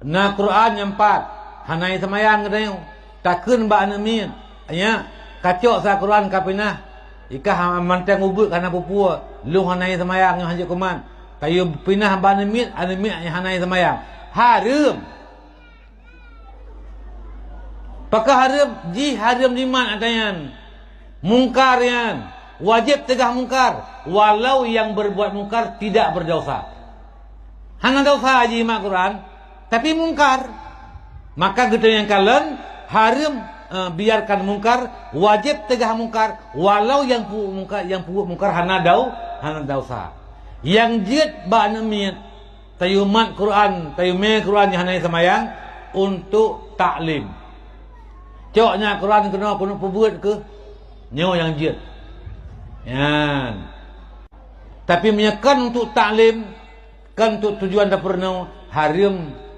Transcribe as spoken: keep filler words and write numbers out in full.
Na Quran nyang pat, hana seumayang geutanyoe. Takheun bak aneuk miet, "Nyak, kacok sa Quran kapinah. Ikah manteng ubeut kana pupue, lôn hana seumayang nyoe hanjeuet kuman." Kayue pinah bak aneuk miet, aneuk miet hana seumayang. Hareuem. Pakon hareuem? Jih hareuem dimat ata nyan. Mungkar nyan. Wajéb teugah mungkar. Walau yang berbuat mungkar tidak berdosa. Hana dosa jih mat Quran, tapi mungkar. Maka geutanyoe nyang kalon hareuem, eh, biarkan mungkar, wajéb teugah mungkar, walau yang peubuet mungkar, yang peubuet mungkar hana dau-, hana dosa. Nyang jeuet bak aneuk miet, tayue mat Quran, tayue mé Quran nyang hana seumayang untuk taklim. Cok nyak Quran keunoe keuneuk peubuet keuh, nyoe nyang jeuet. Nyan. Tapi meunyoe kon untuk taklim, kon untuk tujuan dapur nyoe, hareuem